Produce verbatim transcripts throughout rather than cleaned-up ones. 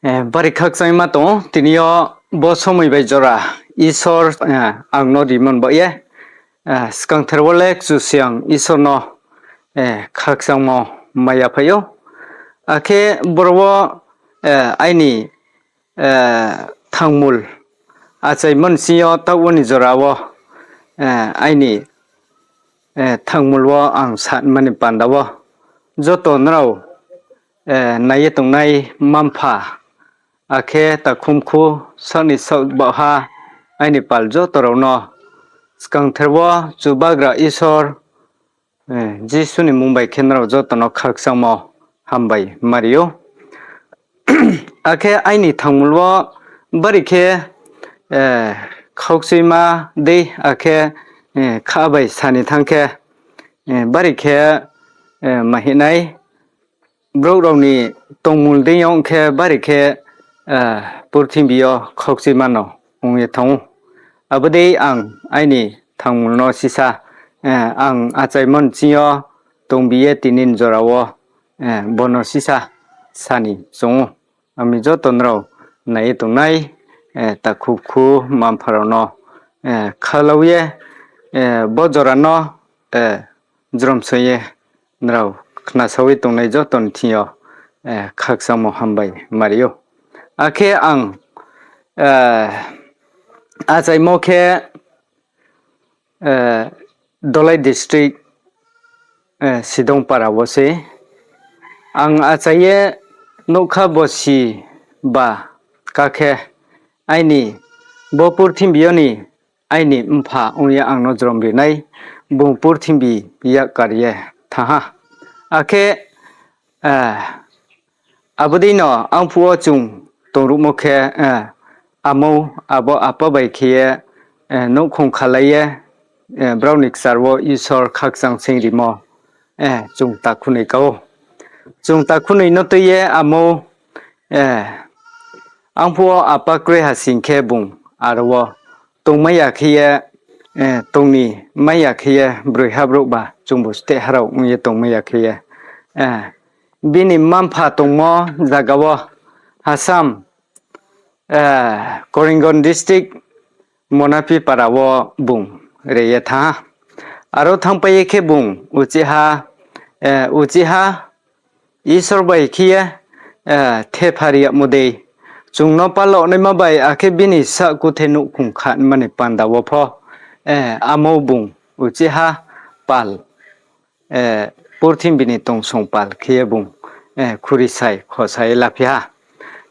Bari khakchangma tong ou, tini yo bo somoi bai jora Isor ang no rimon baoh ye, skangther wo le Kchusoyang Isor no khakchangmo mai ya phai ou. Akhe boro wo aini thangmul achaimo ni sing yo taoh wo ni jora wo aini thangmul wo ang sanma ni panda wo joto nrao nai ye tongnai mma-mpha, akhe takhumkhu, saoh ni saoh baohha, aini pal joto rao no skangther wo Chubagra Isor Jisu ni mmung bai khe nrao joto no khakchangmo hambai mari ou. Akhe aini thangmul wo bari khe khaukchuima dei, akhe kha bai sa ni thanng khe bari khe ma hing nai, brouh rao ni tongmul deing yo ong khe bari khe purthimbi yo khaukchuima no ong ye thanng ou. Abo dei ang aini thangmul no sisa ang achaimo ni sing yo tongbi ye tini ni jora wo bo no sisa sa ni choung ou. Ami joto nrao nai ye tongnai takhumkhu, mma-mpha rao no khalau ye bo jora no jromsoi ye nrao khnasao ye tongnai joto ni thing yo khakchangmo hambai mari ou. Akhe ang achaimo khe Dolai district Sidongpara wo se. Ang achai ye nougkha bosi ba ka khe aini bo purthimbi yo ni aini mpha ong ye ang no jrom ri nai, bung purthimbi yak kar ye thanng ha. Akhe abo dei no arphuh wo chung tongruhmo khe, amo abo apa bai khe ye nouhkhong khalai ye brao ni kchar wo Isor khakchang sing rimo chung takhunoi ka ou. Chung takhunoi no tui ye amo arphuh wo apa kroi ha sing khe bung aro wo tongmai ya khe ye, tong ni mai ya khe ye, broi ha brouhba chungbu steh ha rao ong ye tongmai ya khe ye, bini mma-mpha tongmo zaga wo Assam, Karimganj district, Monapi para wo bung re ye thanng ha. Aro thanngpai ye khe bung uchih ha, uchih ha Isor bai khe ye thephari yagmo dei, chung no palaonaima bai akhe bini sahkuthe nouhkhong khanma ni panda wo pho, amo bung uchih ha pal, purthimbi ni tongsong pal khe ye bung khurisai khosa ye laphi ha.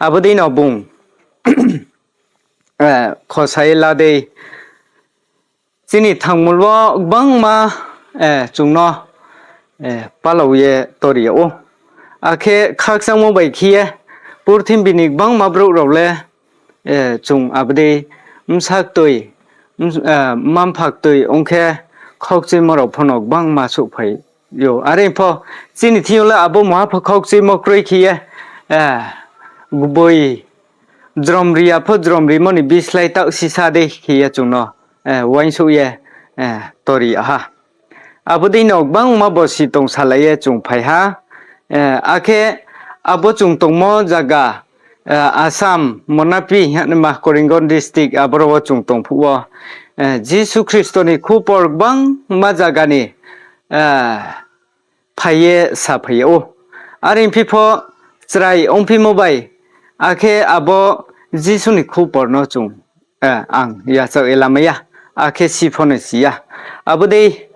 Abo dei no bung khosa ye la dei, chini thangmul wo gbangma chung no palao ye tori yag ou. Akhe khakchangmo bai khe ye purthimbi ni gbangma brouh rao le chung abo dei bsaktui, mma-mpha ktui ong khe khaukchuimo rao pho no gbangma souhphai ou. Are pho chini thing yo le abo mungha pho khaukchuimo kroi khe ye, gboi jrom ri ya pho jrom rimo ni bislái taoh sisa dei khe ye chung no uaingsouh ye tori yag ha. Abo dei no gbangma bosi tongsalai ye chung phai ha. Akhe abo chung tongmo zaga, Assam, Monapi hingnaima Karimganj district, aboro wo chung tong phuh wo, Jisu Khristo ni khupor gbangma zaga ni phai ye saphai yag ou. Are phi pho chrai ongphimo bai, akhe abo Jisu ni khupor no chung, ang yachaoh ye lamai ya, akhe si pho no si ya. Abo dei,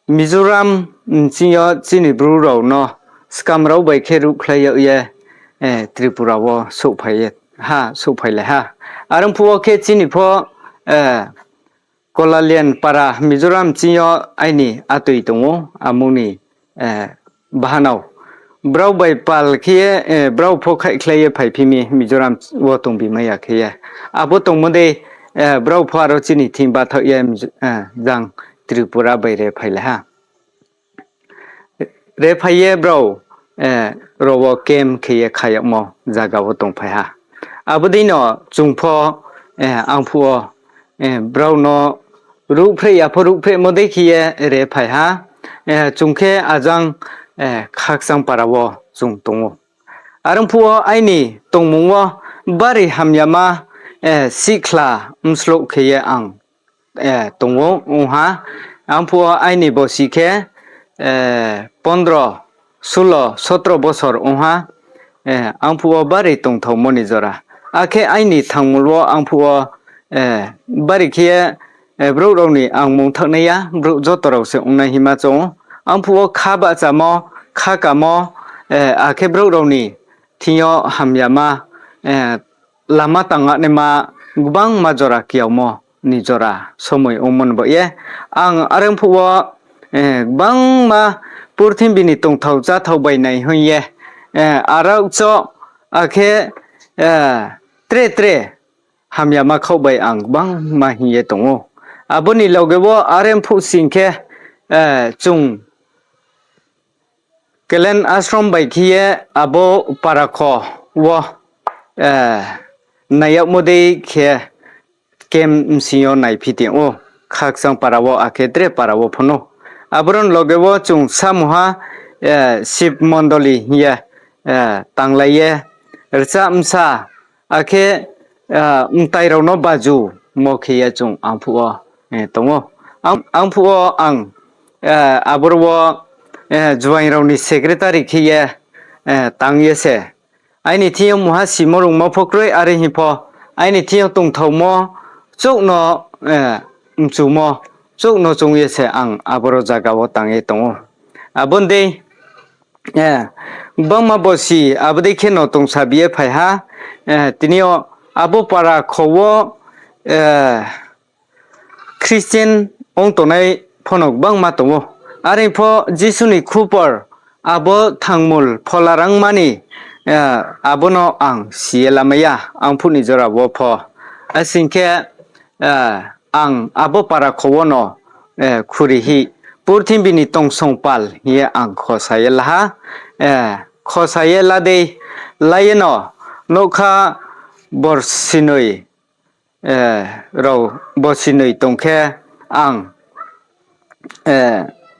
Mizoram bsing yo chini Bru rao no skam rao bai khe ruhkhlai yag ye, Tripura wo souhphai ye ha, souhphailai ha. Are phuh wo khe chini pho, Kolalian para Mizoram bsing yo aini atoi tong ou, amung ni bahanao. Brao bai pal khe ye, brao pho khaihkhlai ye phaiphi mi Mizoram wo tongbi mai ya khe ye. Abo tongmo dei, brao pho aro chini thing bathaoh ye, jang Tripura bai re phailai ha. Re phai ye brao, ro wo camp khe ye kha yagmo zaga wo tongphai ha. Abo dei no chung pho, ang phuh wo, brao no ruhphreh ya pho ruhphrehmo dei khe ye re phai ha. Chung khe ajang, Khakchang para wo chung tong ou. Are ong phuh wo aini tongmung wo bari hamyama, sihkhla mslouh khe ye ang tong ou, ong ha. Ang phuh wo aini bosi khe pondro, sulo, sotro bosor ong ha. Ang phuh wo bari tongthaomo ni jora. Akhe aini thangmul wo ang phuh wo bari khe ye brouh rao ni ang mung thaohnai ya, brouh joto rao se ongnai hima choung ou. Ang phuh wo kha bahchamo, kha kamo, akhe brouh rao ni thing yo hamyama, lama tangnaima gbangma jora kiaomo ni jora somoi ongmo ni baoh ye. Ang are ong phuh wo gbangma purthimbi ni tongthao cháthao bai nai hing ye, arao cho, akhe tre tre hamyama khaoh bai ang gbangma hing ye tong ou. Abo ni loge wo are ong phuh sing khe, chung Kelen ashram bai khe ye abo para kho wo nai yagmo dei khe camp bsing yo naiphi tong ou, khakchang para wo akhe tre para wo pho no. Aboro ni loge wo chung samungha Shiv Mondoli hing ye tanglai ye rcha bsa, akhe mtai rao no bajumo khe ye chung ang phuh wo tong ou. Ang phuh wo ang aboro wo juaing rao ni secretary khe ye tang ye se. Aini thing yo mungha simo rungmo pho kroi, are hing pho aini thing yo tongthaomo chouh no mchumo chouh no choung ye se ang aboro zaga wo tang ye tong ou. Abo ni dei gbangma bosi abo dei khe no tongsabi ye phai ha. Tini yo abo para kho wo Christian ong tongnai pho no gbangma tong ou. Are pho Jisu ni khupor abo thangmul phola rangma ni abo no ang si ye lamai ya, ang phuh ni jora wo pho. Asing khe ang abo para kho wo no khuri hi, purthimbi ni tongsong pal hing ye ang khosa ye la ha. Khosa ye la dei, la ye no nougkha borsinoi rao borsinoi tong khe ang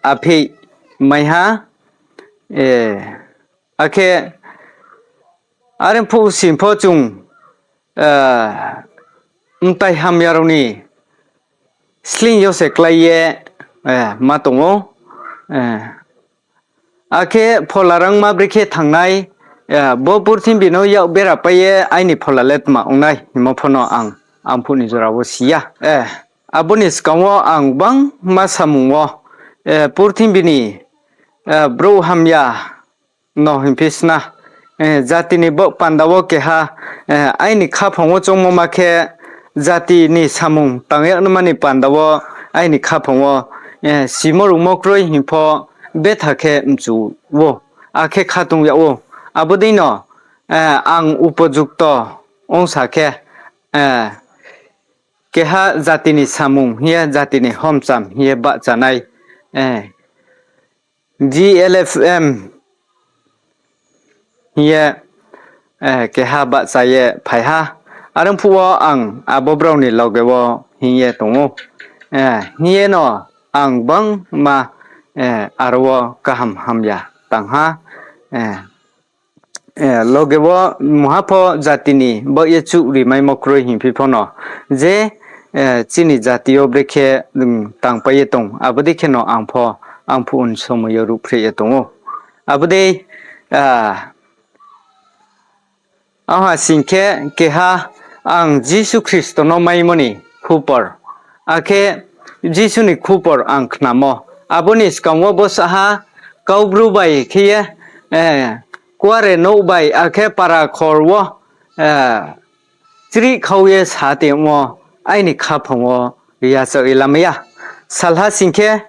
apheih mai ha. Akhe are phuh sing pho chung mtai hamya rao ni sleing yo se klái ye ma tong ou. Akhe phola rangma brekhe thanng nai, bo purthimbi no yak bera pai ye aini phola le tma ong nai hingmo pho no ang, ang phuh ni jora wo si ya. Abo ni skang wo ang gbangma samung wo, purthimbi ni brouh hamya no hingphi sna, jati ni baoh panda wo keha, aini khaphang wo choungmo ma khe, jati ni samung tang yag nma ni panda wo, aini khaphang wo simo rungmo kroi hing pho betha khe mchu ou, akhe khatung yag ou. Abo dei no ang upojukto ongsa khe, keha jati ni samung hing ye, jati ni homcham hing ye bahchanai, G L F M hing ye keha bahcha ye phai ha. Are phuh wo ang abo brao ni loge wo hing ye tong ou. Hing ye no ang gbangma aro wo kaham hamya tang ha. Loge wo mungha pho jati ni baoh ye chuh rimaimo kroi hingphi pho no, je chini jati yo brekhe tangpai ye tong, abo dei khe no ang pho, ang phuh ni somoi yo ruhphreh ye tong ou. Abo dei, ang ha sing khe keha ang Jisu Khristo no maimo ni khupor, akhe Jisu ni khupor ang khnamo. Abo ni skang wo bo saha Kaubru bai khe ye, kuare nouh bai akhe para khor wo chrih khau ye sa tongmo aini khaphang wo yachaoh ye lamai ya. Salha sing khe,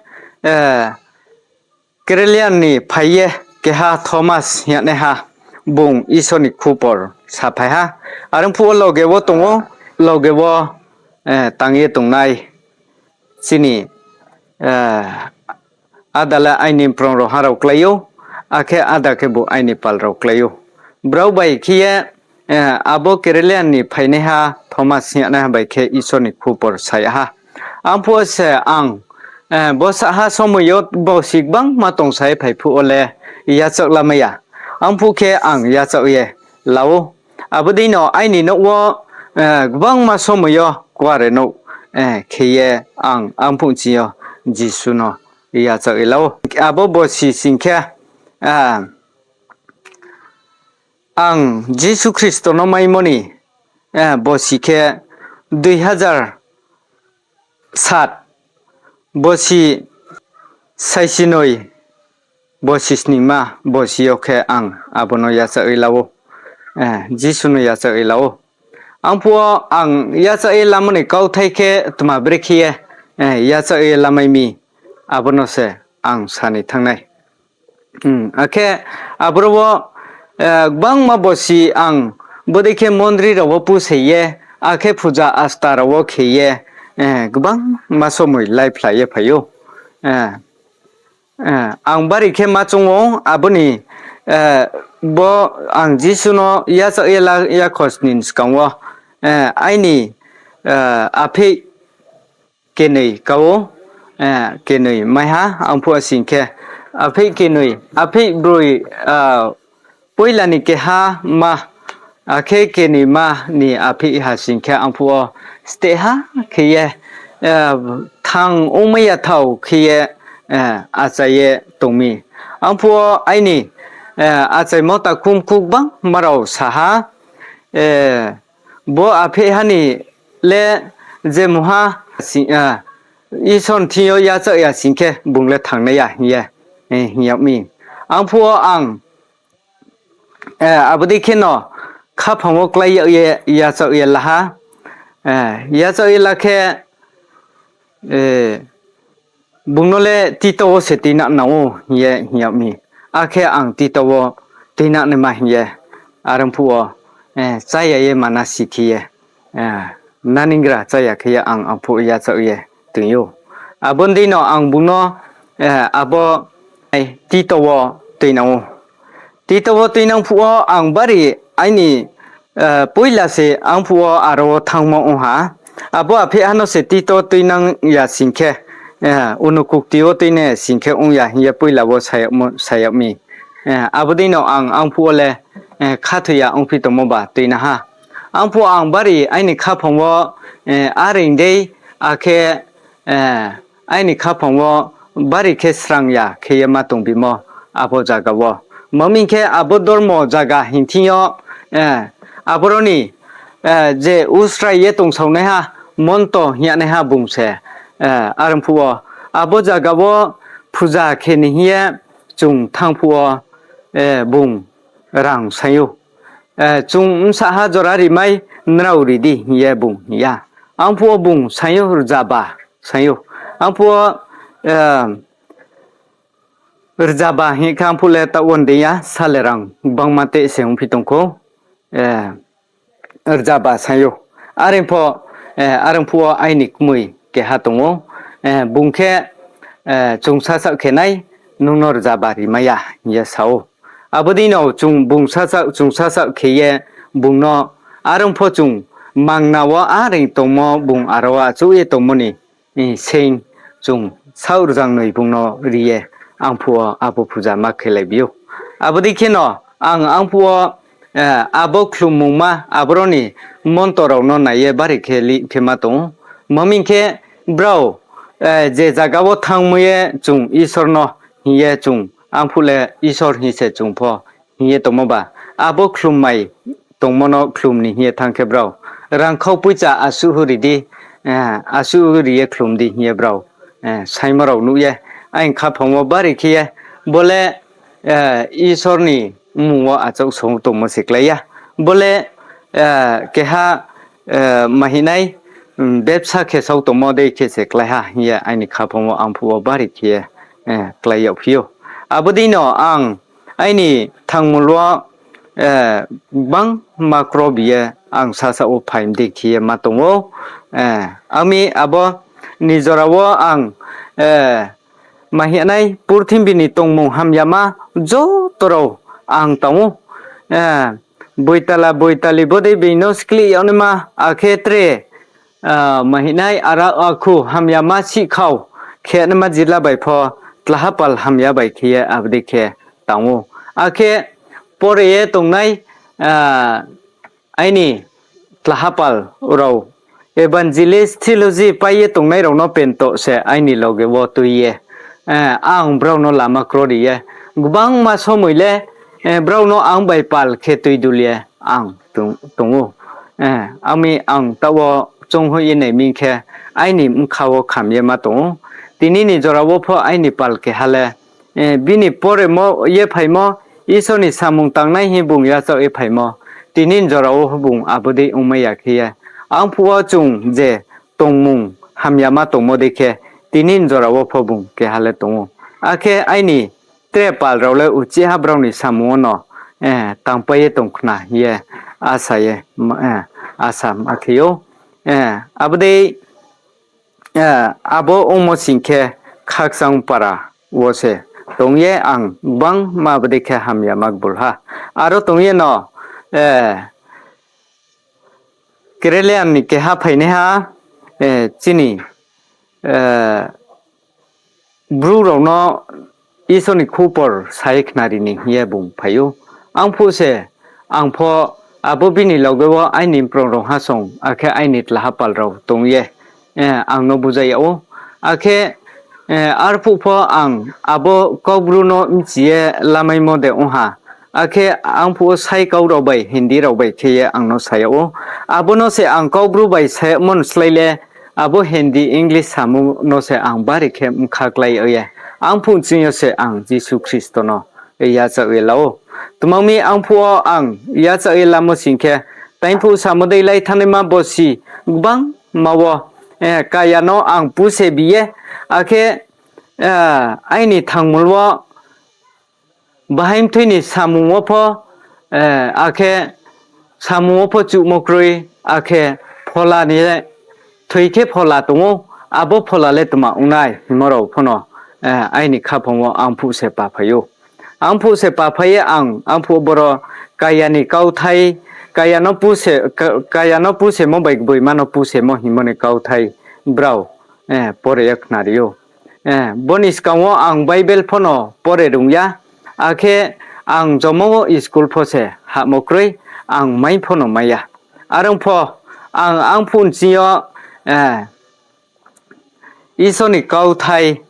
Kerelian ni phai ye keha Thomas hing yagnaiha, bung Isor ni khupor saphai ha. Are phuh wo loge wo tong ou, loge wo tang ye tongnai chini áda le aini mprong rao ha rao klái ou, akhe áda khebu aini pal rao klái ou. Brao bai khe ye, abo Kerelian ni phainaiha Thomas hing yagnaiha bai khe Isor ni khupor sa yag ha. Ang phuh wo se ang, bo saha somoi yo bo si gbangma tongsa ye phai phuh wo le yachaoh lamai ya. Ang phuh khe ang yachaoh ye la ou. Abo deino aini nouh wo, eh, gbangma somoi yo kuare nouh, eh, khe ye ang, ang phuh ching yo Jisu no yachaoh ye la ou. Abo bosi sing khe, eh, ang Jisu Khristo no maimo ni, eh, bosi khe dui hazar sat, bosi saisinoi, bosi sningma, bosi yo khe ang abo no yachaoh ye la ou, eh, Jisu no yachaoh ye la ou. Ang phuh wo ang yachaoh ye lamo ni kauthai khe tma brekhe ye, eh, yachaoh ye lamai mi, abo no se ang sa ni thanng nai. Hmm, akhe aboro wo, eh, gbangma bosi ang bodei khe mondri rao wo pusei ye, akhe puja asta rao wo khe ye, eh, gbangma somoi laiphlai ye phai ou. Eh, eh, ang bari khe ma choung ou, abo ni, eh, bo ang Jisu no yachaoh ye la yakhos ni skang wo, eh, aini, eh, apheih kenoi ka ou, eh, kenoi mai ha, ang phuh wo sing khe, apheih kenoi, apheih broi, ah, poila ni keha ma, akhe kenoima ni apheih ha sing khe ang phuh wo steh ha khe ye, eh, thang ongmai ya thao khe ye, eh, achai ye tong mi. Ang phuh wo aini, eh, achaimo takhumkhu gbangma rao sa ha, eh, bo apheih ha ni le je mungha si-, ah, Isor ni thing yo yachaoh ya sing khe bung le thanng nai ya hing ye, eh, hing yag mi. Ang phuh wo ang, eh, abo dei kheno khaphang wo klái yag ye yachaoh ye la ha, eh, yachaoh ye la khe, eh, bung no le tito wo se tuina nang ou hing ye hing yag mi. Akhe ang tito wo tuina naima hing ye, are phuh wo, eh, cháya ye manasi khe ye, eh, naningra cháya khe ye ang, ang phuh yachaoh ye tong ou. Abo ni deino ang bung no, eh, abo, eh, tito wo tuinang ou. Tito wo tuinang phuh wo ang bari aini, eh, poila se ang phuh wo aro wo thanngmo ong ha. Abo apheih ha no se tito tuinang ya sing khe, eh, unokukti wo tuinai sing khe ong ya hing ye poila wo sa yag mo-, sa yag mi. Eh, abo deino ang, ang phuh wo le, eh, khathoi ya ongphi tongmo ba tuina ha. Ang phuh ang bari aini khaphang wo, eh, areing dei, akhe, eh, aini khaphang wo bari khe srang ya khe ye ma tong bimo abo zaga wo. Tma hing khe abo dormo zaga hing thing yo, eh, aboro ni, eh, je usrai ye tongsaonaiha, monto hing yagnaiha bung se, eh, are phuh wo, abo zaga wo puja khe ni hing ye chung thanng phuh wo, eh, bung rang saing ou. Eh, chung bsa ha jora rimai, nrao ri di hing ye bung hing ya. Ang phuh wo bung saing ou, rzaba saing ou. Ang phuh wo, eh, rzaba hing khe ang phuh le taoh wo dei ya, sale rang gbangma te se ongphi tong khou. Eh, rzaba saing ou. Are pho, eh, are phuh wo aini kmoi keha tong ou. Eh, bung khe, eh, chung sasaoh khe nai, nung no rzaba rimai ya hing ye sa ou. Abo deino chung bung sasaoh, chung sasaoh khe ye bung no, are pho chung mangna wo areing tongmo bung aro achouh ye tongmo ni, eh, seing chung saoh rzangnoi bung no ri ye ang phuh wo abo puja ma khelai bi ou. Abo dei kheno ang, ang phuh wo, eh, abo khlummungma aboro ni monto rao no nai ye bari khe lih khe ma tong ou. Tma hing khe brao, eh, je zaga wo thanngmo ye chung Isor no hing ye chung, ang phuh le Isor hing se chung pho hing ye tongmo ba, abo khlummai tongmo no khlum ni hing ye thanng khe brao rangkhau poicha asuh ri di, eh, asuh ri ye khlum di hing ye brao, eh, saingmo rao nuh ye, aini khaphang wo bari khe ye, bo le, eh, Isor ni mmung wo achouh song tongmo se klái ya. Bo le, eh, keha, eh, mahinai, mm, bebsa khe sao tongmo dei khe se klái ha hing ye aini khaphang wo ang phuh wo bari khe ye, eh, klái yagphi ou. Abo deino ang aini thangmul wo, eh, gbangma krobi ye ang sasaoh wo phai mdei khe ye ma tong ou. Eh, ami abo ni jora wo ang, eh, mahinai purthimbi ni tongmung hamyama joto rao ang tang ou. Eh, boitala boitali bodei being no sklih yagnaima, akhe tre, ah, mahinai ara akhu hamyama sihkhau khe naima jila bai pho tlaha pal hamya bai khe ye abo dei khe tang ou. Akhe pore ye tongnai, aini tlahapal rao, evangelist, theology pai ye tongnai rao no pento se aini loge wo tui ye, ang brao no lama krori ye, gbangma somoi le brao no ang bai pal khe tuidul ye ang tong ou. Ami ang taoh wo chounghoih ye nai mi khe, aini bkha wo kham ye ma tong ou. Tini ni jora wo pho aini pal keha le, bini poremo ye phaimo, Isor ni samung tangnai hing bung yachaoh ye phaimo, tini ni jora wo pho bung abo dei ongmai ya khe ye, ang phuh wo chung je tongmung hamyama tongmo dei khe, tini ni jora wo pho bung keha le tong ou. Akhe aini tre pal rao le uchihha brao ni samung wono tangpai ye tong khna hing ye asa ye, asa ma khe ou. Abo dei, abo ongmo sing khe khakchang para wo se tong ye ang gbangma abo dei khe hamyama gbul ha. Aro tong ye no, Kerala ni keha phainaiha, chini Bru rao no Isor ni khupor sa ye khnari ni hing ye bung phai ou. Ang phuh se, ang pho abo bini loge wo aini mprong rao ha song, akhe aini tlahapal rao tong ye ang no buzai yag ou. Akhe arphuh pho ang abo Kaubru no bchi ye lamaimo de ong ha. Akhe ang phuh wo Sai kau rao bai, Hindi rao bai khe ye ang no sa yag ou. Abo no se ang Kaubru bai sa yagmo ni slái le, abo Hindi, English samo no se ang bari khe bkha klái yag ye, ang phuh ching yo se ang Jisu Khristo no yachaoh ye la ou. Tma ong mi, ang phuh wo ang yachaoh ye lamo sing khe, taing phuh samo dei lai thanngnaima bosi gbangma wo, kaya no ang puse bi ye, akhe aini thangmul wo bahai mthoi ni samung wo pho, akhe samung wo pho chuhmo kroi, akhe phola ni, thoi khe phola tong ou, abo phola le tma ong nai hingmo rao pho no aini khaphang wo ang phuh se paphai ou. Ang phuh se paphai ye ang, ang phuh boro kaya ni kauthai, kaya no puse, kaya no pusemo bai gboima no pusemo hingmo ni kauthai brao pore ye khnari ou. Bo ni skang wo ang Bible pho no pore rung ya, akhe ang jomo wo school pho se hahmo kroi, ang mai pho no mai ya. Are ong pho, ang, ang phuh nching yo Isor ni kauthai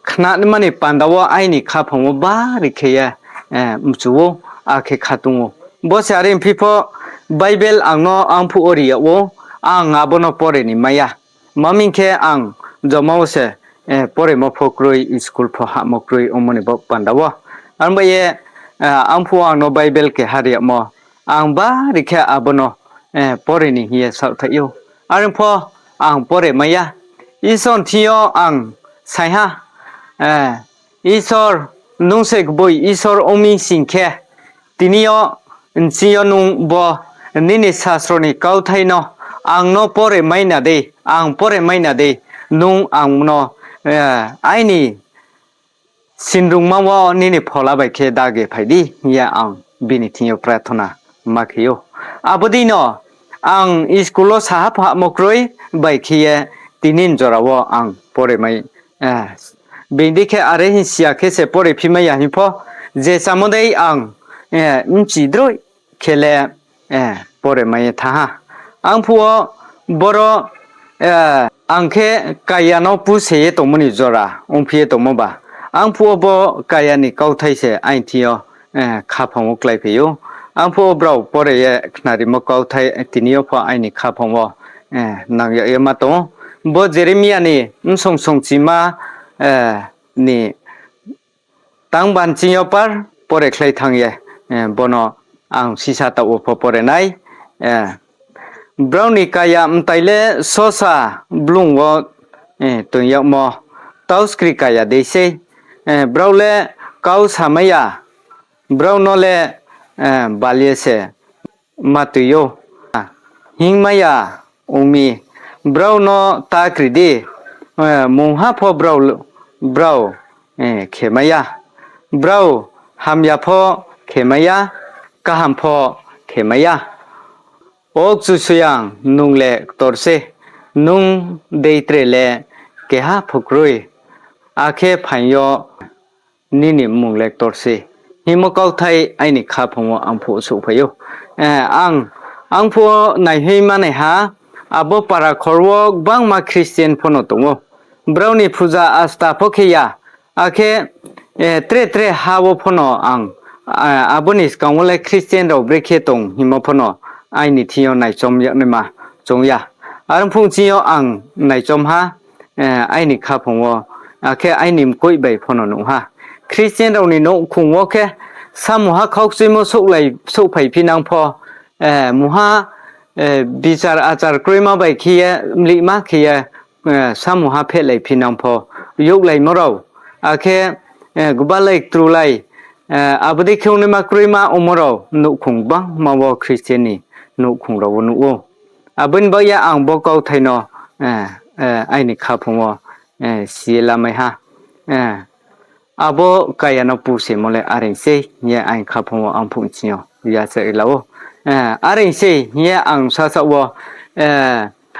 khnanima ni panda wo aini khaphang wo bari khe ye mchu ou, akhe khatung ou. Bo se are phi pho Bible ang no ang phuh wo ri yag ou, ang abo no pore ni mai ya. Tma hing khe ang jomo wo se poremo pho kroi, school pho hahmo kroi ongmo ni bo panda wo. Are bai ye ang phuh ang no Bible keha ri yagmo, ang bari khe abo no pore ni hing ye saohthaih ou. Are pho ang pore mai ya. Isor ni thing yo ang sai ha, Isor, nung se gboi Isor ong mi sing khe, tini yo nching yo nung bo nini sasro ni kauthai no ang no pore mai na dei, ang pore mai na dei, nung ang no aini sinrungma wo nini phola bai khe dage phai di hing ye ang bini thing yo prarthona ma khe ou. Abo dei no ang school wo saha pho hahmo kroi bai khe ye tini ni jora wo ang pore mai, bini dei khe are hing si ya khe se pore phi mai ya hing pho, je samo dei ang bchi droi khe le pore mai ye thanng ha. Ang phuh wo boro ang khe kaya no puse ye tongmo ni jora ongphi ye tongmo ba, ang phuh wo bo kaya ni kauthai se aini thing yo khaphang wo kláiphai ou. Ang phuh wo brao pore ye khnarimo kauthai tini yo pho aini khaphang wo nang yag ye ma tong ou. Bo Jeremia ni bsong songchima ni tang banching yo par pore khlai thanng ye, bono ang sisa taoh wo pho pore nai. Brao ni kaya mtai le sosa blung wo toing yagmo tau skri kaya dei sei. Brao le kau samai ya, brao no le bal ye se ma tui ou. Hingmai ya ong mi, brao no ta kri di, mungha pho brao, brao khemai ya, brao hamya pho khemai ya, kaham pho khemai ya. O Kchusoyang, nung le ktor sei, nung dei tre le keha pho kroi, akhe phaing yo nini mmung le ktor sei. hingmo kauthai aini khaphang wo ang phuh souhphai ou. Ang, ang phuh wo naihoih manaiha, abo para khor wo gbangma Christian pho no tong ou. Brao ni phuja asta pho khe ya, akhe tre tre ha wo pho no ang, abo ni skang wo le Christian rao brekhe tong hingmo pho no aini thing yo naichom yag naima choung ya. Are phuh ching yo ang naichom ha, aini khaphang wo, akhe aini mkoih bai pho no nuh ha. Christian rao ni nouhkhong wo khe samungha khaukchuimo souhphaiphi nang pho, mungha bichar achar kroima bai khe ye, mlihma khe ye, samungha phehlaiphi nang pho, youhlaimo rao, akhe gbalai ktrulai, abo dei khe ongnaima kroima ongmo rao nouhkhong gbangma wo Christian ni nouhkhong rao wo nuh ou. Abo ni baoh ye ang bo kauthai no aini khaphang wo si ye lamai ha. Abo kaya no pusemo le areing sei hing ye aini khaphang wo ang phuh ching yo yachaoh ye la ou. Areing sei hing ye ang sasaoh wo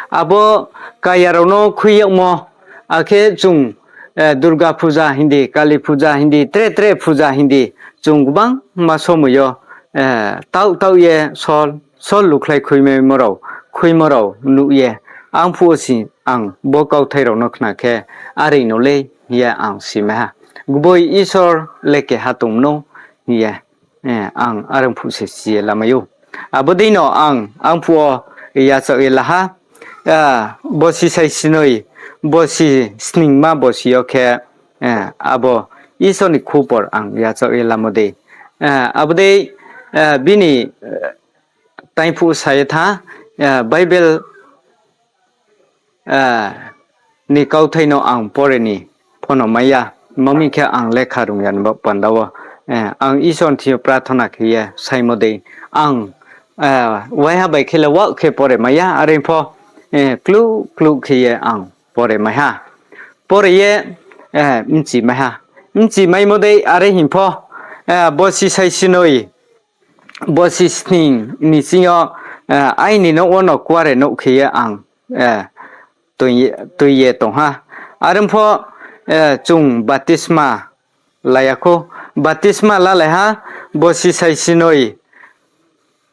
abo kaya rao no khui yagmo, akhe chung Durga phuja hing di, Kali phuja hing di, tre tre phuja hing di, chung gbangma somoi yo taoh taoh ye sol, sol lukhlai khuimaimo rao, khuimo rao nuh ye, ang phuh wo si ang bo kauthai rao no khna khe, areing no lei hing ye ang simai ha. Gboi Isor le keha tong no hing ye, ang are phuh se si ye lamai ou. Abo dei no ang, ang phuh wo yachaoh ye la ha. Bosi saisinoi, bosi sningma bosi yo khe, abo Isor ni khupor ang yachaoh ye lamo dei. Abo dei, bini taingphuh sa ye tha, Bible ni kauthai no ang pore ni pho no mai ya, ma mi khe ang lekha rung ya ni baoh panda wo. Ang Isor ni thing yo prathona khe ye saimo dei, ang waiha bai khe le wah khe pore mai ya, are pho kluh kluh khe ye ang pore mai ha. Pore ye bchi mai ha. Bchi maimo dei are hing pho, bosi saisinoi, bosi sning ni sing yo, aini nouh wo no kuare nouh khe ye ang tui ye tong ha. Are pho chung batisma la ya khou. Batisma lalai ha, bosi saisinoi,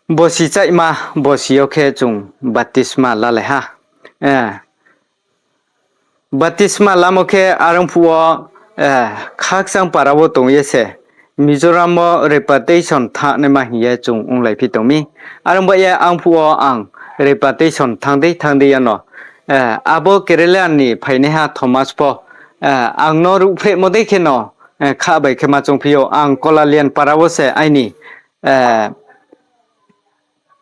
bosi chaihma, bosi yo khe chung batisma lalai ha. Batisma lamo khe are phuh wo, khakchang para wo tong ye se, Mizoram wo repatriation thanngnaima hing ye chung onglaiphi tong mi. Are ong ba ye ang phuh wo ang repatriation thanng dei thanng dei ya no, abo Kerala ni phainaiha Thomas pho, ang no ruhphrehmo dei khe no, kha bai khe ma choungphi ou, ang Kolalian para wo se aini,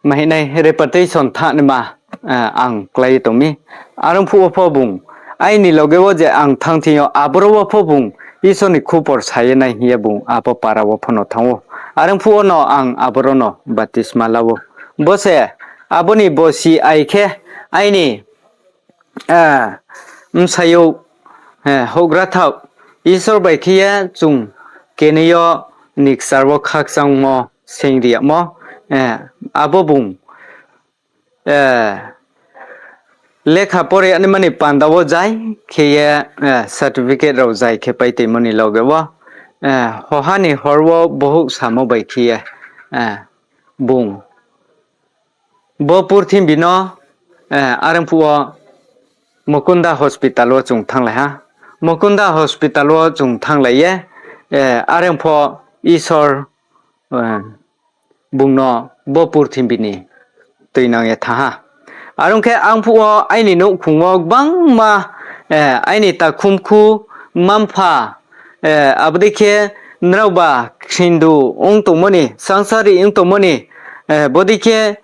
ma hing nai, repatriation thanngnaima, ang klái ye tong mi. Are phuh wo pho bung aini loge wo je ang thanng thing yo, aboro wo pho bung Isor ni khupor sa ye nai hing ye bung abo para wo pho no thanng ou. Are phuh wo no ang aboro no batisma la ou. Bo se abo ni bosi ai khe aini bsayouh, houhgrathaoh, Isor bai khe ye chung kenoi yo ni kchar wo khakchangmo seing ri yagmo, abo bung lekha pore yagnaima ni panda wo jai khe ye, certificate rao jai khe paitoimo ni loge wo, hoha ni hor wo bohouh samo bai khe ye, bung bo purthimbi no, are phuh wo Mukunda Hospital wo chung thannglai ha. Mukunda Hospital wo chung thannglai ye, are pho Isor bung no bo purthimbi ni tuinang ye thanng ha. Are ong khe ang phuh wo aini nouhkhong wo gbangma, aini takhumkhu, mma-mpha, abo dei khe nraoba khrindu ong tongmo ni, sangsari ong tongmo ni, bodei khe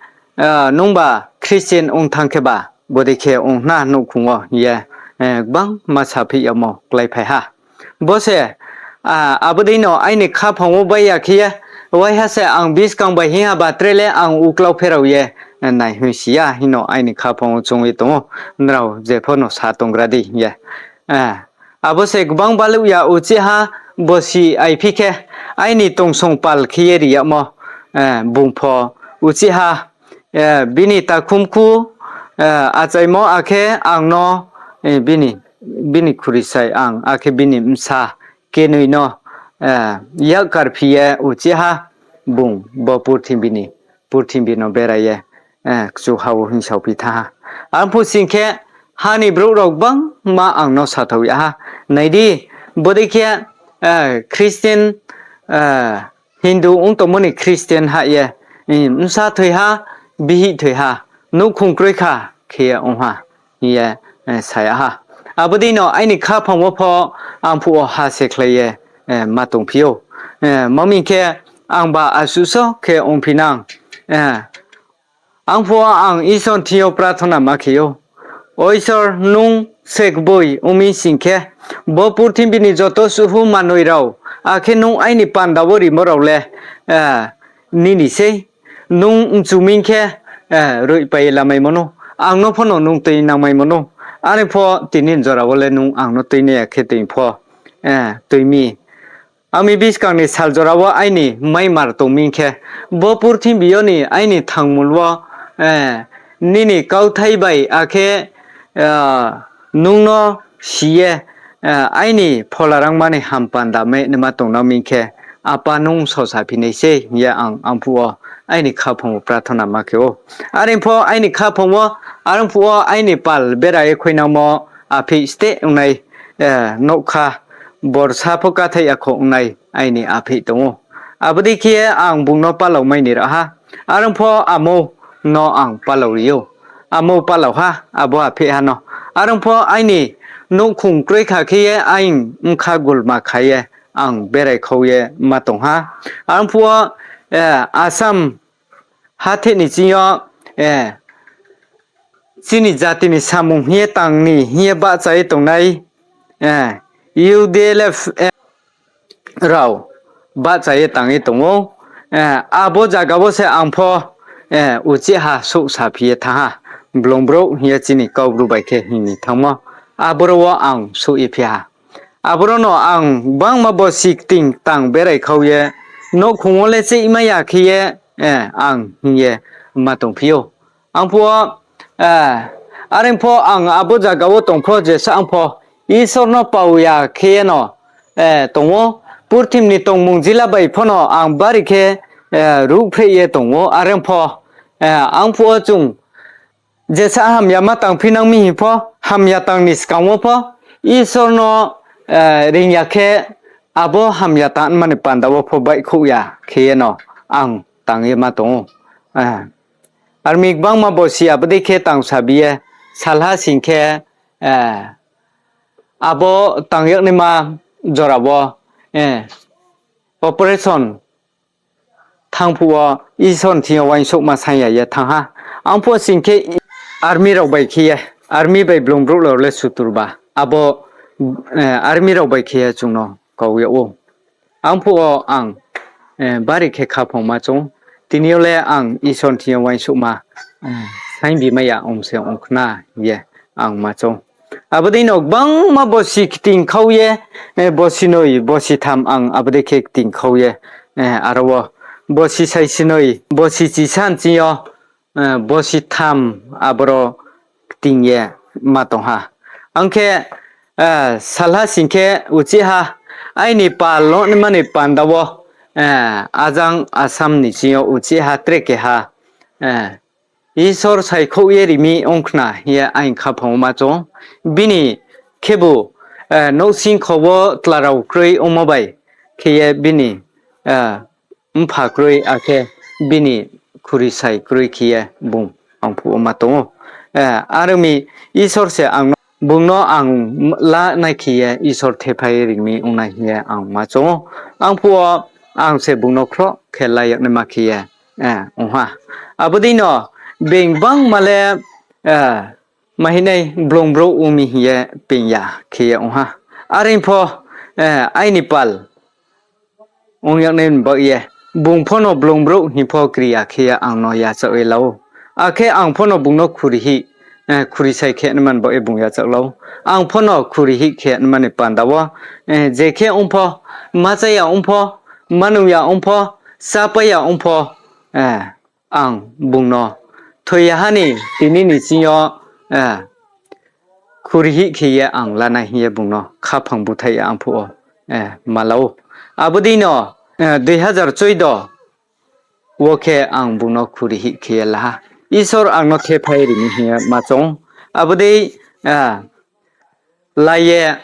nungba Christian ong thanng khe ba, bodei khe ong hna nouhkhong wo hing ye, gbangma saphi yagmo kláiphai ha. Bo se, abo dei no aini khaphang wo bai ya khe ye, waiha se ang buskang bai hing ha ba tre le ang uklau pherao ye, naihoih si ya hing no aini khaphang wo choung ye tong ou, nrao jepho no sa tonggra di hing ye. Abo se gbang baluh ya uchih ha, bosi aiphi khe, aini tongsong pal khe ye ri yagmo, bung pho uchih ha, bini takhumkhu, achaimo akhe ang no, bini, bini khurisai ang akhe bini bsa kenoi no, eh, yak karphi ye uchih ha, bung bo purthimbi ni, purthimbi no berai ye, eh, kchuha wo hingsaophi thanng ha. Arphuh sing khe, ha ni brouh rao gbangma ang no sathao yag ha. Nai di, bodei khe, eh, Christian, eh, Hindu ong tongmo ni Christian hah ye, eh, bsa thoi ha, bihih thoi ha, nouhkhong kroi kha khe ye ong ha, hing ye, eh, sa yag ha. Abo dei no aini khaphang wo pho ang phuh wo ha se khlai ye, eh, ma tongphi ou. Eh, ma mi khe angba asuh so khe ongphi nang. Eh, ang phuh wo ang Isor ni thing yo prathona ma khe ou. O Isor, nung se kboi ong mi sing khe, bo purthimbi ni joto suhu manoi rao, akhe nung aini panda wo rimo rao le, eh, nini sei. Nung mchu mi khe, eh, roihpai ye lamaimo nou. Ang no pho no nung tuinangmaimo nou. Are pho tini jora wo le nung ang no tuinai ya khe toing pho, eh, tui mi. Ang mi buskang ni sal jora wo aini maimar tong mi khe, bo purthimbi yo ni aini thangmul wo, eh, nini kauthai bai akhe, eh, nung no si ye, eh, aini phola rangma ni hampanda mai naima tongnang mi khe, Apa nung sosa phi nai sei, hing ye ang, ang phuh wo aini khaphang wo prathona ma khe ou. Are pho aini khaphang wo, are phuh wo aini pal bera ye khuinangmo apheih steh ongnai, eh, nougkha, borsa pho kathaih yakho ongnai aini apheih tong ou. Abo dei khe ye ang bung no palao mai ni rao ha. Are pho amo no ang palao ri ou. Amo palao ha, abo apheihha no. Are pho aini nouhkhong kroi kha khe ye aini bkha gulma kha ye ang berai khau ye ma tong ha. Are phuh wo, eh, Assam hatheh ni ching yo, eh, chini jati ni samung hing ye tang ni hing ye bahcha ye tongnai, eh, U D L F, eh, rao bahcha ye tang ye tong ou. Eh, abo zaga wo se ang pho, eh, uchih ha souhsa phi ye thanng ha. Blung brouh hing ye chini Kaubru bai khe hing ni thanngmo. Aboro wo ang souh ye phi ha. Aboro no ang gbangma bosi kting tang berai khau ye, nouhkhong wo le cheihmai ya khe ye, eh, ang hing ye ma tongphi ou. Ang phuh wo, eh, are pho ang abo zaga wo tong pho jesa ang pho Isor no pao ya khe ye no, eh, tong ou, purthimbi ni tongmung jila bai pho no ang bari khe, eh, ruhphreh ye tong ou, are pho, eh, ang phuh wo chung jesa hamya ma tangphi nang mi hing pho, hamya tang ni skang wo pho, Isor no, eh, reing ya khe, abo hamya tangma ni panda wo pho baihkhouh ya khe ye no ang tang ye ma tong ou. Eh, are mi gbangma bosi abo dei khe tang sabi ye, salha sing khe, eh, abo tang yagnaima jora wo, eh, operation thanng phuh wo Isor ni thing yo uaingsouhma saing ya ye thanng ha. Ang phuh sing khe army rao bai khe ye, army bai blung brouh rao le sutur ba. Abo, eh, army rao bai khe ye chung no kau yag ou. Ang phuh wo ang, eh, bari khe khaphang ma choung ou. Tini yo le ang Isor ni thing yo uaingsouhma, eh, saing bimai ya ong se ong khna hing ye ang ma choung ou. Abo dei no gbangma bosi kting khau ye, eh, bosi noi, bosi tham ang abo dei khe kting khau ye, eh, aro wo bosi saisinoi, bosi chisan ching yo, eh, bosi tham aboro kting ye ma tong ha. Ang khe, eh, salha sing khe uchih ha, aini pal no naima ni panda wo, eh, ajang Assam ni ching yo uchih ha tre keha, eh, Isor saikhouh ye ri mi ong khna hing ye aini khaphang wo ma choung ou. Bini khebu, eh, nouhsingkho wo tla rao kroi ongmo bai khe ye bini, eh, mpha kroi akhe bini khurisai kroi khe ye bung ang phuh wo ma tong ou. Eh, are ong mi Isor se ang no, bung no ang la nai khe ye Isor thephai ri mi ong nai hing ye ang ma choung ou. Ang phuh wo ang se bung no khroh khe la yag naima khe ye, eh, ong ha. Abo dei no being gbangma le, eh, ma hing nai blung brouh ong mi hing ye peing ya khe ye ong ha. Are pho, eh, aini pal ong yag nai ni baoh ye, bung pho no blung brouh hing pho kri ya khe ye ang no yachaoh ye la ou. Akhe ang pho no bung no khuri hih, eh, khurisai khe naima ni baoh ye bung yachaoh la ou. Ang pho no khuri hih khe naima ni panda wo, eh, je khe ong pho, ma cha ya ong pho, ma nung ya ong pho, chápai ya ong pho, eh, ang bung no thoi ya ha ni tini ni ching yo, eh, khuri hih khe ye ang la nai hing ye bung no khaphang búthaih ye ang phuh wo, eh, ma la ou. Abo dei no, eh, dui hazar choido wo khe ang bung no khuri hih khe ye la ha. Isor ang no thephai ri mi hing ye ma choung. Abo dei, eh, la ye,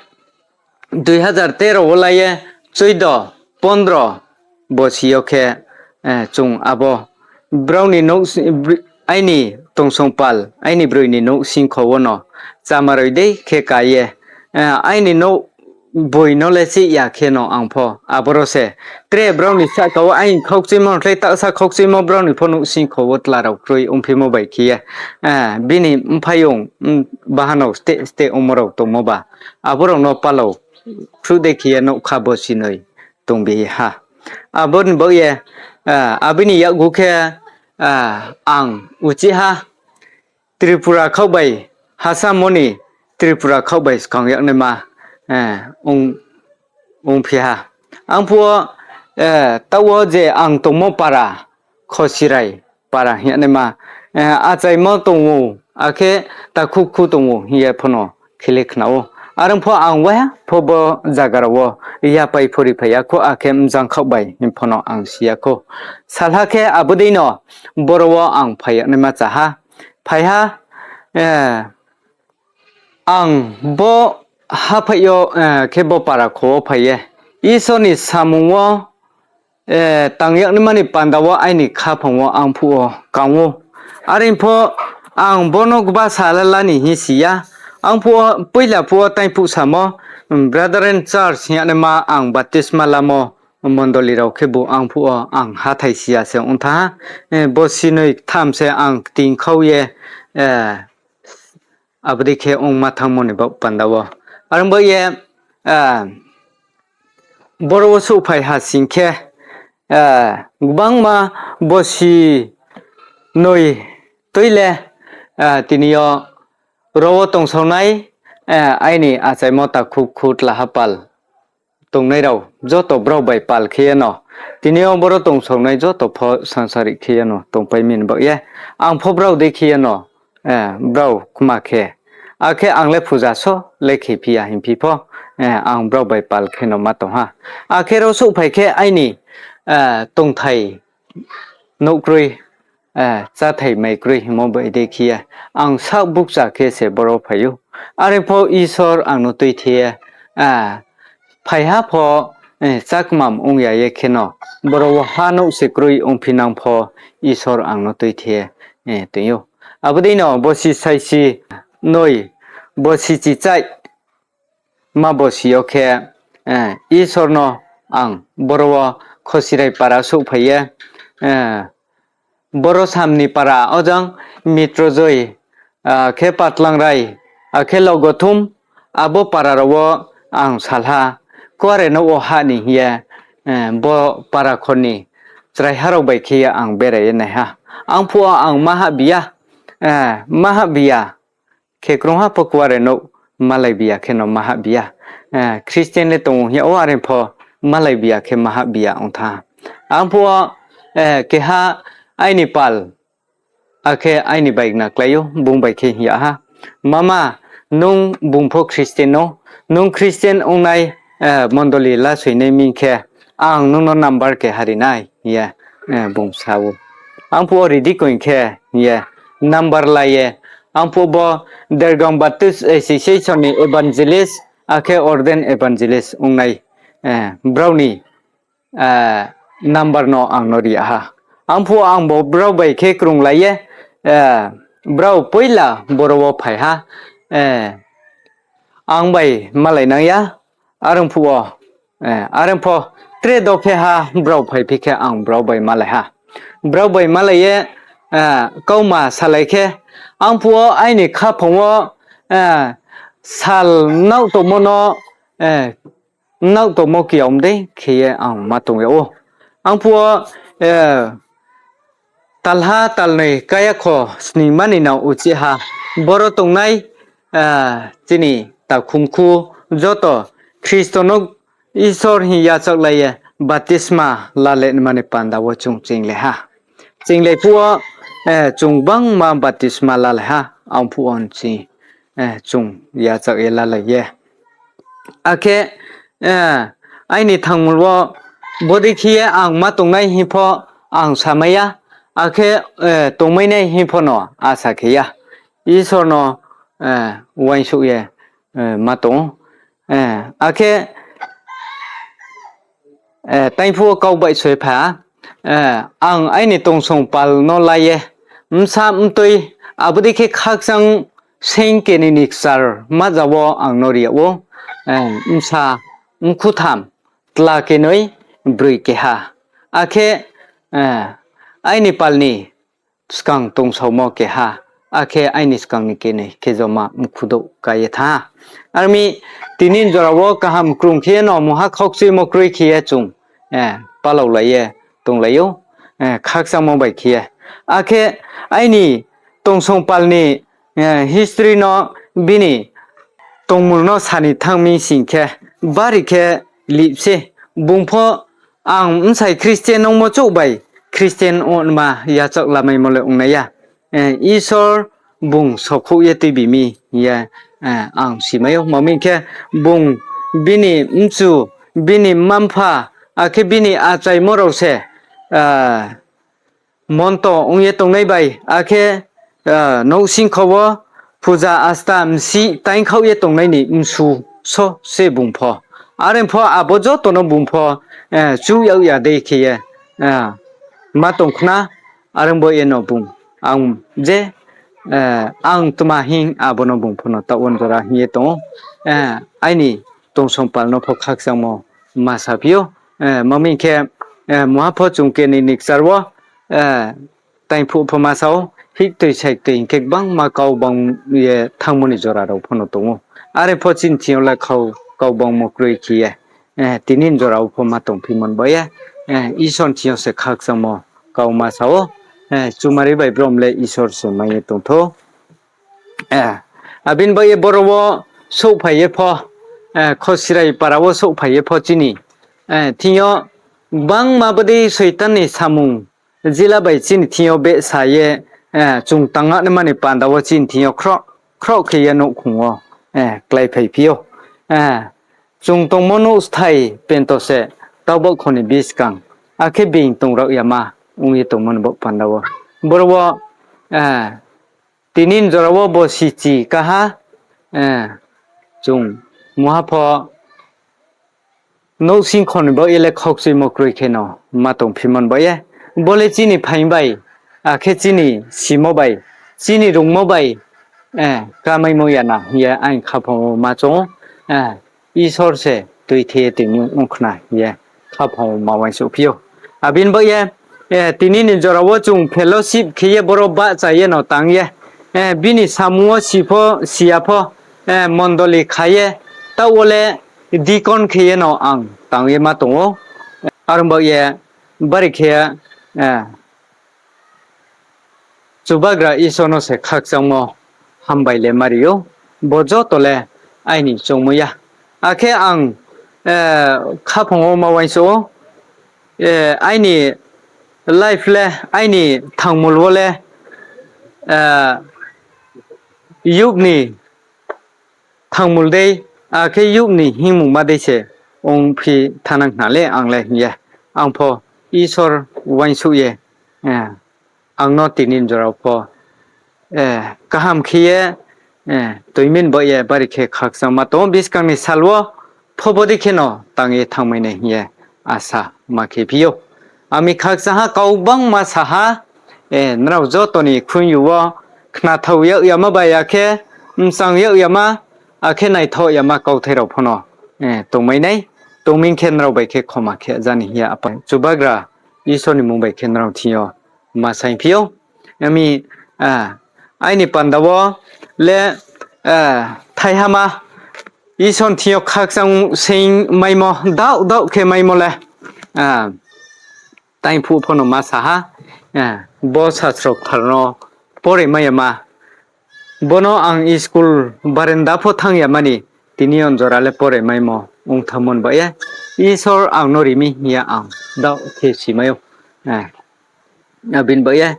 dui hazar tero wo la ye, choido, pondro bosi yo khe, eh, chung abo brao ni nouh si-, br-, aini tongsong pal, aini broi ni nouh singkho wo no chamaroi dei khe ka ye, eh, aini nouh boi no le chih ya khe no ang pho aboro se. Tre brao ni sahka wo aini khaukchuimo no khlai, tahsa khaukchuimo brao ni pho nouh singkho wo tla rao kroi ongphimo bai khe ye, eh, bini mphaiyong, mm, bahanao steh steh ongmo rao tongmo ba, abo rao no palao khruh dei khe ye nougkha bosi noi tongbi ha. Abo ni baoh ye, ah, abo ni yakgu khe, ah, ang uchih ha Tripura khaoh bai, Hasamo ni Tripura khaoh bai skang yagnaima, eh, ong, ongphi ha. Ang phuh wo, eh, taoh wo je ang tongmo para, Khosirai para hing yagnaima, eh, achaimo tong ou, akhe takhukhu tong ou hing ye pho no khe le khna ou. Are ong pho ang waiha pho bo zaga rao wo yapai phori phai ya khou, akhe mjang khaoh bai hing pho no ang si ya khou. Salha khe abo dei no boro wo ang phai yagnaima cha ha. Phai ha, eh, ang bo haphaih yo, eh, khe bo para kho wo phai ye Isor ni samung wo, eh, tang yagnaima ni panda wo aini khaphang wo ang phuh wo kang ou. Are pho ang bo no gba salala ni hing si ya. Ang phuh wo poila phuh wo taingphuh samo, mm, Brethren Church hing yagnaima ang baptisma lamo mondoli rao khebu ang phuh wo ang hathái si ya se ong thanng ha. Eh, bosi noi ktham se ang kting khau ye, eh, abo dei khe ongma thanngmo ni baoh panda wo. Are ong baoh ye, eh, boro wo souhphai ha sing khe, eh, gbangma bosi noi tui le, eh, tini yo ro wo tongsao nai, eh, aini achaimo takhukhu tlaha pal tongnai rao joto brao bai pal khe ye no, tini yo boro tongsao nai joto pho sangsari khe ye no tongpai mi ni baoh ye, ang pho brao dei khe ye no, eh, brao kma khe. Akhe ang le puja so le khe phi ya hing phi pho, eh, ang brao bai pal khe no ma tong ha. Akhe ro souhphai khe aini, eh, tongthai nouh kroi, eh, cháthai mai kroi hingmo bai dei khe ye, ang saoh bukcha khe se boro phai ou. Are pho Isor ang no tuithe ye, eh, phaiha pho, eh, chákmam ong ya ye kheno, boro wo ha nouh se kroi ongphinang pho Isor ang no tuithe ye, eh, toing ou. Abo dei no bosi saisi noi, bosi chichai, ma bosi yo khe, eh, Isor no ang boro wo Khosirai para souhphai ye, eh, boro Samni para ojang Mitrojoi, akhe Patlangrai, akhe Logothum, abo para rao wo ang salha, kuare nouh wo ha ni hing ye, eh, bo para khor ni chraiha rao bai khe ye ang berai ye nai ha. Ang phuh wo ang ma hahbi ya, eh, ma hahbi ya. Khe krungha pho kuare nouh malaibi ya kheno ma hahbi ya. Eh, Christian le tong ou hing yag ou, are pho malaibi ya khe ma hahbi ya ong thanng ha. Ang phuh wo, eh, keha aini pal, akhe aini bai gna klái ou, bung bai khe hing yag ha, Mama, nung bung pho Christian no, nung Christian ongnai, eh, mondoli lasoinai mi khe, ang nung no number keha ri nai, hing ye, eh, bung sa ou. Ang phuh wo ridi koing khe, hing ye, number la ye, ang phuh bo Dergaon Baptist Association ni evangelist, akhe ordained evangelist ongnai, eh, brao ni, eh, number no ang no ri yag ha. Ang phuh ang bo brao bai khe krunglai ye, eh, brao poila boro wo phai ha, eh, ang bai malai nang ya, are ong phuh wo, eh, are ong pho tre dopheha brao phaiphi khe ang brao bai malai ha. Brao bai malai ye, eh, kauma salai khe, ang phuh wo aini khaphang wo, eh, sal naoh tongmo no, eh, naoh tongmo kiaom dei khe ye ang ma tong yag ou. Ang phuh wo, eh, talha talnoi kayakho sningma ni nao uchih ha, boro tongnai, eh, chini takhumkhu joto Khristo no Isor hing yachaohlai ye baptisma lale nma ni panda wo chung chinglai ha. Chinglai phuh wo, eh, chung gbangma baptisma lalai ha, ang phuh wo nching, eh, chung yachaoh ye lalai ye. Akhe, eh, aini thangmul wo bodei khe ye ang ma tongnai hing pho ang samai ya, akhe tongmai nai hing pho no asa khe ya. Isor no uaingsouh ye ma tong ou. Akhe taingphuh wo kau baihsoi pha, ang aini tongsong pal no la ye, bsa mtoi, abo dei khe khakchang seing kenoi ni kchar ma ja wo ang no ri yag ou, bsa mkhutham, tla kenoi, broi keha, akhe aini pal ni skang tongsaomo keha, akhe aini skang ni kenoi khe joma mkhudouh ka ye thanng ha. Are ong mi, tini jora wo kaham krung khe ye no mungha khaukchuimo kroi khe ye chung palaulai ye tonglai ou, khakchangmo bai khe ye. Akhe aini tongsong pal ni history no, bini tongmul no sa ni thanng mi sing khe, bari khe lih se. Bung pho ang bsai Christian ongmo chouh bai Christian ongma yachaoh lamaimo le ong nai ya. Isor bung sokhouh ye tuibi mi hing ye ang simai ou. Tma hing khe, bung bini mchu, bini mma-mpha, akhe bini achaimo rao se monto ong ye tongnai bai, akhe nouhsingkho wo puja asta msih taingkhaoh ye tongnai ni msu so se bung pho. Are pho abo joto no bung pho chuh yag ya dei khe ye ma tong khna. Are bo ye no bung, ang je ang tma hing abo no bung pho no taoh wo jora hing ye tong ou. Aini tongsong pal no pho khakchangmo ma saphi ou. Tma hing khe, mungha pho chung kenoi ni kchar wo taingphuh pho ma sa ou, hiktoi saiktoi hing khe gbangma kau bang ye thanngmo ni jora rao pho no tong ou. Are pho chini thing yo le kau bangmo kroi khe ye, tini jora wo pho ma tongphimo ni baoh ye, Isor ni thing yo se khakchangmo kau ma sa ou. Chumari bai brom le Isor se mai ye tong thou. Abini baoh ye boro wo souhphai ye pho, Khosirai para wo souhphai ye pho chini thing yo gbangma bodei Soitan ni samung jila bai chini thing yo behsa ye, chung tangnaima ni panda wo chini thing yo khroh khe ye nouhkhong wo kláiphai phi ou. Chung tongmo nouh sthai pento se, taoh baoh kho ni buskang, akhe being tong rao yama ong ye tongmo ni baoh panda wo. Boro wo tini jora wo bo sichi kaha, chung mungha pho nouhsingkho ni baoh ye le khaukchuimo kroi khe no ma tongphimo ni baoh ye. Bo le chini phaing bai, akhe chini simo bai, chini rungmo bai kamaimo ya na hing ye aini khaphang wo ma choung ou. Isor se tuithe ye tini ong khna hing ye khaphang wo ma uaingsouhphi ou. Abini baoh ye, tini ni jora wo chung fellowship khe ye boro bahcha ye no tang ye, bini samung wo si pho si ya pho, mondoli kha ye, taoh wo le deacon khe ye no ang tang ye ma tong ou. Are ong baoh ye, bari khe Chubagra Isor no se khakchangmo hambai le mari ou, bo joto le aini choungmo ya. Akhe ang khaphang wo ma uaingsouh ou, aini life le, aini thangmul wo le, youth ni thangmul dei, akhe youth ni hingmungma dei se ongphi thanang khna le ang le hing ye. Ang pho Isor uaingsouh ye, ang no tini jora pho kaham khe ye, toimini baoh ye bari khe khakchangma tong ou, buskang ni sal wo pho bodei khe no tang ye thanngmai nai hing ye asa ma khe phi ou. Ami khakchang ha kau gbangma sa ha, nrao joto ni khunju wo khnathao yag yama bai akhe mchang yag yama, akhe naithaoh yama kauthai rao pho no tongmai nai. Tongming khe nrao bai khe khoma khe jani hing ye Apa Chubagra Isor ni mmung bai khe nrao thing yo ma saingphi ou. Ami, aini panda wo le, thaihama Isor ni thing yo khakchang seing maimo, daoh daoh khe maimo le, taingphuh pho no ma sa ha, bo sasro kthar no pore mai yama. Bo no ang school barenda pho thanng yamani, tini yo jora le pore maimo ong thanngmo ni baoh ye, Isor ang no ri mi hing ye ang daoh khe si mai ou. Abini baoh ye,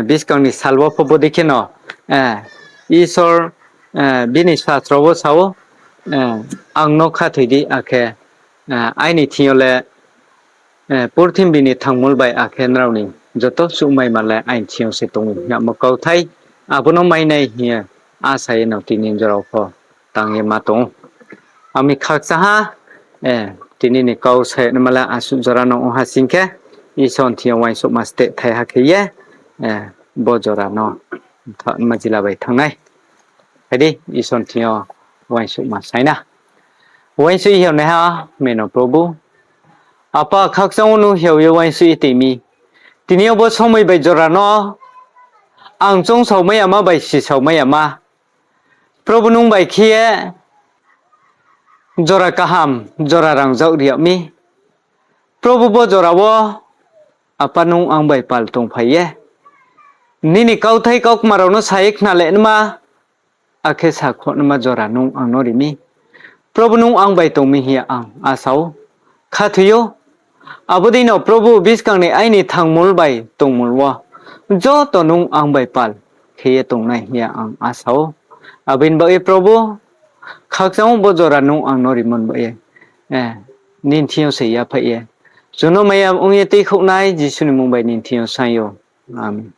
buskang ni sal wo pho bodei khe no, Isor, bini sasro wo sa ou, ang no khathoi di, akhe aini thing yo le purthimbi ni thangmul bai akhe nrao ni joto suhmaima le aini thing yo se tong ou hingmo kauthai, abo no mainai hing ye asa ye no tini jora wo pho tang ye ma tong ou. Ami khakchang ha, tini ni kau sa ye naima le asuh jora no ong ha sing khe, Isor ni thing yo uaingsouhma steh thai ha khe ye, bo jora no thaohma jila bai thanng nai. Phai di, Isor ni thing yo uaingsouhma sai na. Uaingsouh hing ye naiha, meno Probu. Apa khakchang wo nung hiao ye uaingsouh ye tong mi. Tini yo bo somoi bai jora no ang choungsaomai yama bai sisaomai yama. Probu nung bai khe ye jora kaham, jora rangzag ri yag mi. Probu bo jora wo Apa nung ang bai pal tongphai ye nini kauthai kaukma rao no sa ye khna le naima, akhe sakhouh naima jora nung ang no ri mi. Probu nung ang bai tong mi hing ye ang asa ou. Khathoi ou. Abo dei no Probu buskang ni aini thangmul bai tongmul wo joto nung ang bai pal khe ye tongnai hing ye ang asa ou. Abo ni baoh ye Probu, khakchang ou bo jora nung ang no rimo ni baoh ye, nini thing yo se yaphaih ye, chung no maya ong ye tuikhouhnai Jisu ni mmung bai nini thing yo saing ou. Amen.